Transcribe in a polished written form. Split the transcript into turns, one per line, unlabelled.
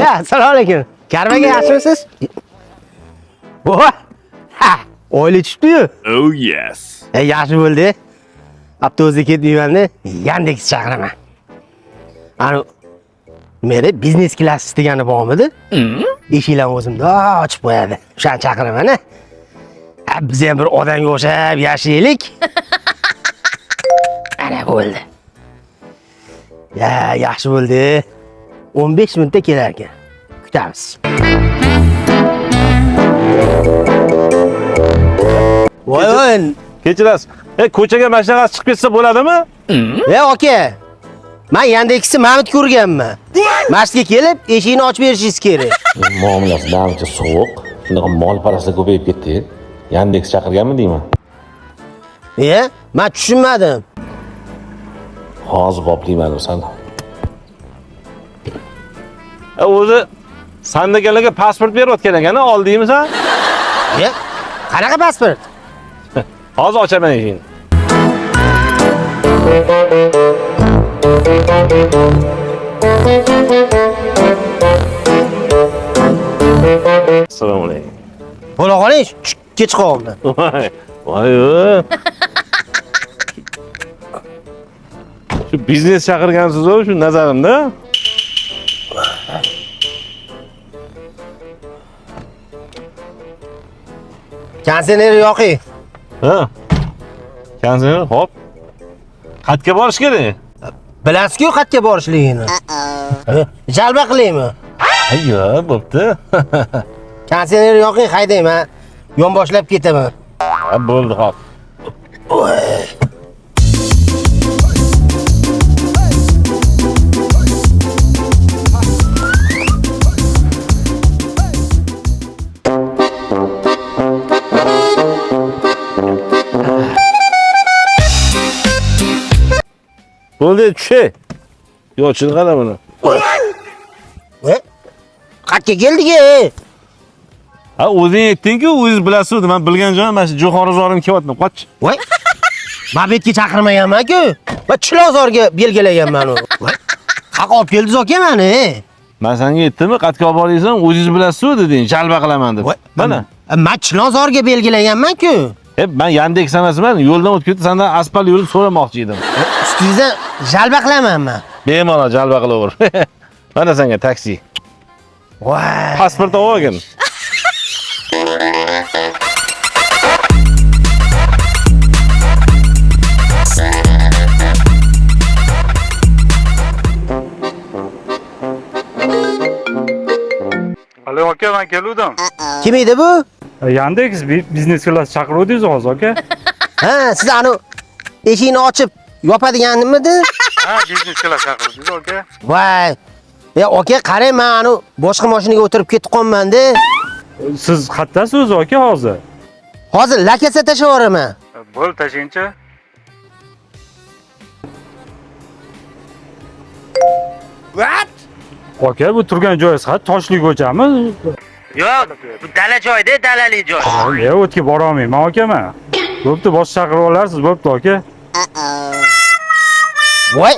Assalomu alaykum. Karim aka, yaxshimisiz? Voy! Ha, oylik tushibdi-yu.
Oh yes.
Yaxshi bo'ldi. Avtobusga ketmayman-da, Yandex chaqiraman. Ani nima edi? Biznes klass degani bormidi? Eshiklarni o'zimda ochib qo'yadi. O'shani chaqiraman-a. Ha, biz ham bir odamga o'xshab yashaylik. Ana bo'ldi. Ya, yaxshi bo'ldi. 15 minutda kelar ekan. Kutamiz. Voy voy.
Kechirasiz. Ko'chaga mashinasi chiqib ketsa bo'ladimi?
Aka. Men Yandexni Mamit ko'rganman. Masjidga kelib, eshikni ochib berishingiz kerak.
Muomalasi namuncha sovuq. Shunaqa molparastlar ko'payib ketdi. Yandex chaqirganmi deyman.
Men tushunmadim.
Hozir boplayman san.
O'zi sandaganlarga pasport berayotgan ekan, oldingmi san?
Qanaqa pasport?
Hozir ochaman eshikni. Assalomu alaykum.
Bo'la qoling, kech qoldim.
Voy, voy. Shu biznes chaqirgansiz-ku, shu nazarimda.
Konditsioner yoqing.
Ha. Konditsioner, hop. Qayerga borish kerak?
Bilasiz-ku qayerga borishligini. Jalba qilaymi?
Ayyo, bo'pti.
Konditsioner yoqing, haydayman. Yon boshlab ketaman.
Ha, bo'ldi, hop. Bo'ldi, tushay. Yo'q, chin qara buni.
Qayerga keldik?
Ha, o'zing aytding-ku, o'zingiz bilasiz, men bilgan joyim mana shu Jo'xorizorim kelyapti. Qoch.
Voy. Men bu yerga chaqirmaganman-ku. Va Chilonzorga belgilaganman u. Voy. Haq olib keldingiz aka mani.
Men senga aytdimmi, qayerga olib boraysan, o'zingiz bilasiz deding, jalba qilaman deb. Mana.
Men Chilonzorga belgilaganman-ku.
Men Yandex emasman, yo'ldan o'tib ketdi, sendan asfalt yo'lini so'ramoqchi edim.
Ustingizdan jalba qilaman men.
Bemalol jalba qilaver. Mana senga taksi.
Voy.
Pasport olgin.
Alo aka, men keluvdim.
Kim edi bu?
Yandex biznes klass chaqiruvdingiz hozir aka.
Ha, siz anu eshikni ochib yopadiganmidi?
Ha, biznes klass chaqiruvdingiz aka.
Voy. Aka, qarang, men anu boshqa mashinaga o'tirib ketib qolman-da.
Siz qayerdasiz o'zi aka hozir?
Hozir lakasa tashlab yuboraman.
Bo'l, tashingchi.
What?
Aka, bu turgan joyingiz qayerda? Toshli ko'chami?
Yo'q, bu dala joyda, dalali joy.
O'tga bora olmayman aka men. Bo'pti, boshqa chaqirib olarsiz, bo'pti aka.
Voy.